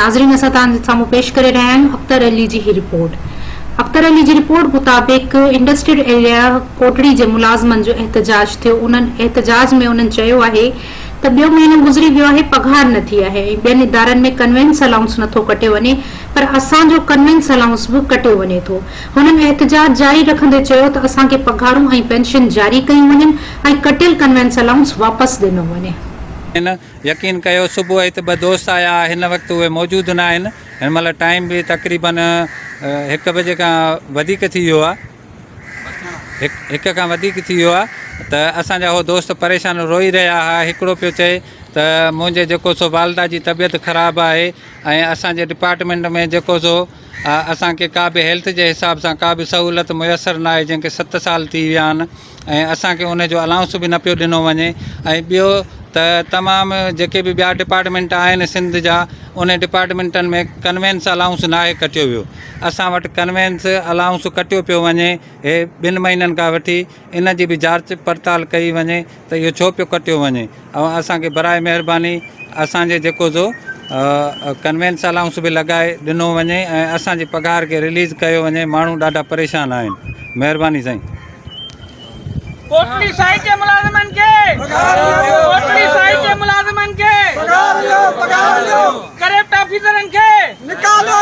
ناظرين اسان توهان جي سامهون پيش ڪري رهيا آهيون اختر علي جي هي رپورٽ. اختر علي جي رپورٽ مطابق انڊسٽريل ايريا ڪوٽڙي جي ملازمن جو احتجاج ٿيو انهن احتجاج ۾ انهن چيو آهي ته ٻيو مهينو گذري ويو آهي پگهار نه ٿي آهي ۽ ٻين ادارن ۾ ڪنوينس الائونس نه ٿو ڪٽيو وڃي پر اسان جو ڪنوينس الائونس به ڪٽيو وڃي ٿو. هنن احتجاج جاري رکندي چيو ته اسان کي پگهارون ۽ پينشن جاري ڪيون وڃن ۽ ڪٽيل ڪنوينس الائونس واپس ڏنو وڃي. هن يقين ڪيو صبح هت ٻه دوست آيا هن وقت اهي موجود نه آهن هن مهل ٽائيم به تقريبن هڪ بجي کان وڌيڪ ٿي ويو آهي هڪ کان وڌيڪ ٿي ويو آهي ته اسان جا هو دوست پريشان روئي رهيا هئا هڪڙو پيو چئي ته منهنجي جيڪو سو والده جي طبيعت خراب آهي ۽ اسان جي ڊپارٽمينٽ ۾ جيڪو سو اسان کي ڪا به هيلٿ جي حساب سان ڪا به سهولت ميسر نه آهي جنهن کي ست سال ٿي ويا آهن ۽ اسان کي ان جو الائونس به نه پيو ڏنو وڃي ۽ ٻيو ته تمام جيڪي به ٻيا ڊپارٽمينٽ آهن سنڌ جا ان ڊپارٽمينٽن ۾ ڪنوينس الائونس ناهي ڪٽيو ويو اسان وٽ ڪنوينس الائونس ڪٽيو پيو وڃي هي ٻن مهينن کان وٺي ان جي به جارچ پڙتال ڪئي وڃي ته اهو ڇو پيو ڪٽيو وڃي ۽ اسان کي براء مهرباني اسان جي جيڪو سو ڪنوينس الائونس به لڳائي ڏنو وڃي ۽ اسان جي پگهار کي رليز ڪيو وڃي ماڻهو ڏاڍا پريشان آهن مهرباني سائين. ڪوٽڙي سائيٽ جي ملازمن کي ڪوٽڙي سائيٽ جي ملازمن کي پگهار ڏيو پگهار ڏيو ڪرپٽ آفيسرن کي نڪالو.